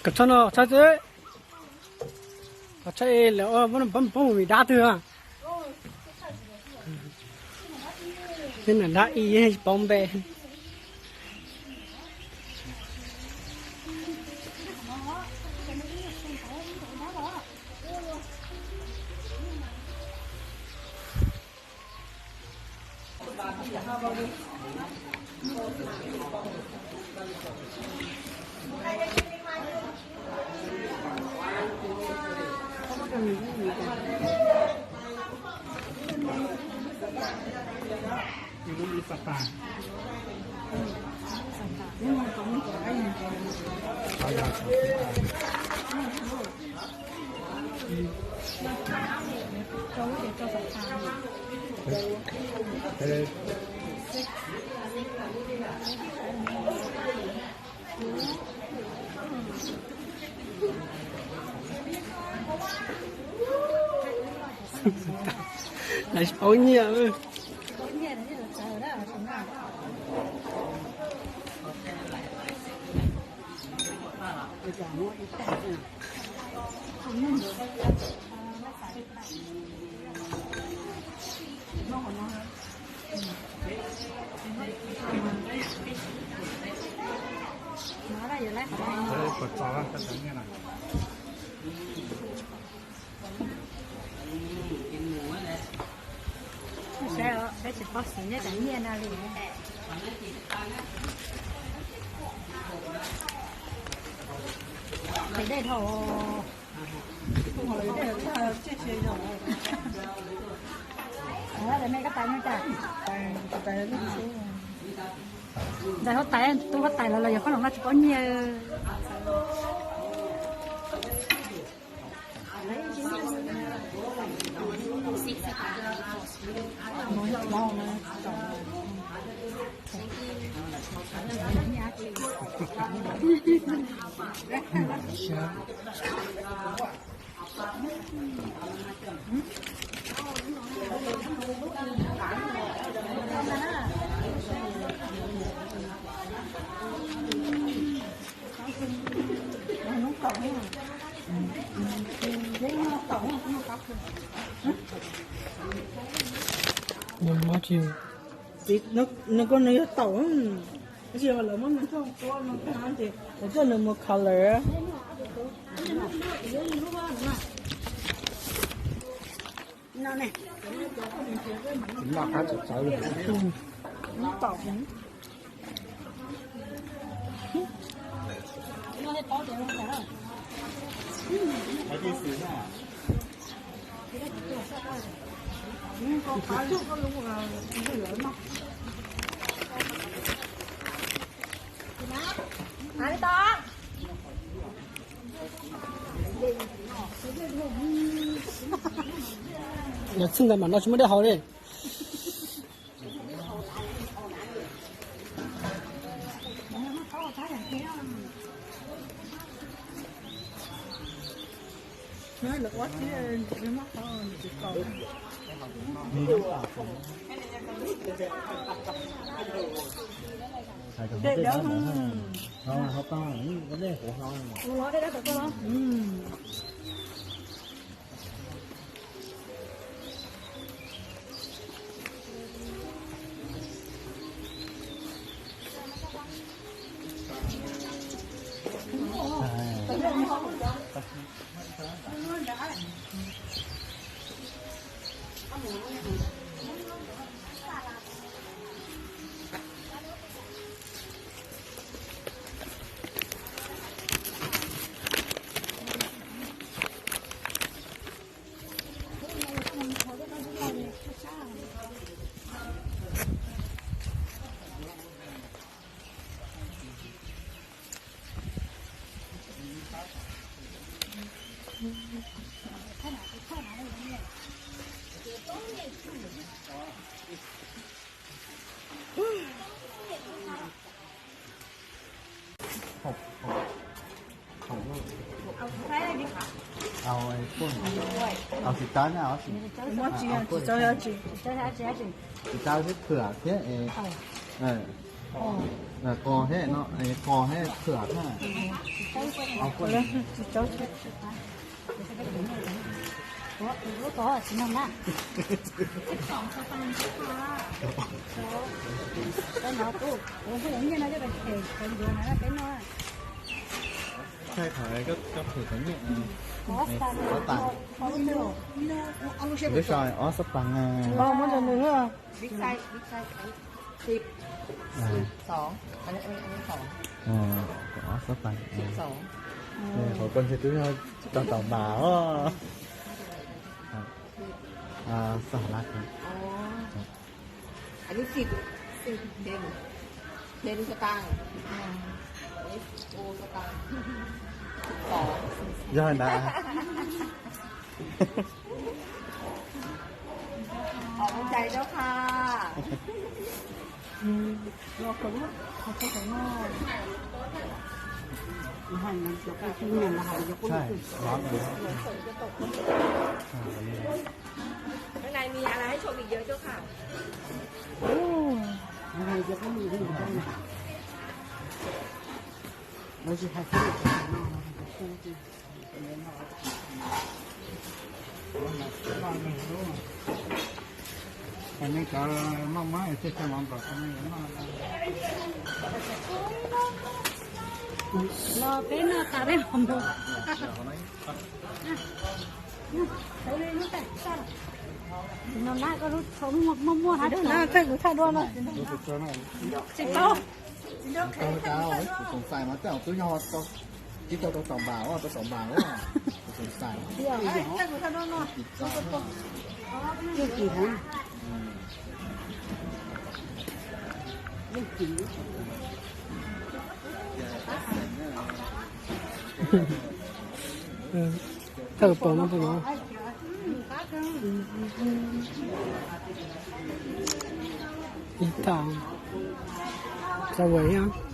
Txhob no, txhob txwb. Txhob lawm, poob mus vim dab twg. Peb nam dab ib tsis paub npe. Lawv tsis paub nyiaj. Saib, peb tsis paub xyov nyiaj tas nyiaj no li. Qhwv dej dhau. Ntxawm huab tais, tub huab tais los los yog qhob noom no tsis paub nyiaj. Nws kuj nws yog taum, tab sis lawv muab nws coj tua no ces lawv coj nws mus color. Yog txij ntawd mam no tsis muaj dej haus li. Au, tsis tau na, tsis tau xwb, phwm thiab. Qos thiab no, qos thiab phwm na. Tsis tau, tsis tau. Ua, ua tod tsis noj na. Peb no kuj, kuv kuj yuav nyiaj no coj pem them qhov ncuav na peb noj. Thaij qhov koj, koj them qhov nyiaj. Ob xab tas. Twb sau ob xab tas na. Muab rau nws. Big size, big size. Siv. Siv xoov. Ob xab tas. Siv xoov. Qhov koj ntshe twb yog tau tau npas os. Xav lab. Anyu siv, siv thêm, thêm xab tas. Ê, ô xab tas. Yog ntawd. Qhov ua cai rau qha. Cái này mì à, là hãy trộn vị dứa cho Khả. Los peb noj tas peb mam mus. No na koj lub tshauv muaj muaj hab tso. Thaij kuv thaij dua no. Tsis tau. Kuv xav mas tej zaum twb yog tib tau tau tau npas, tau tau npas. Kuv xav. Thawj pom no pom no. Ib tag, tau ua ib.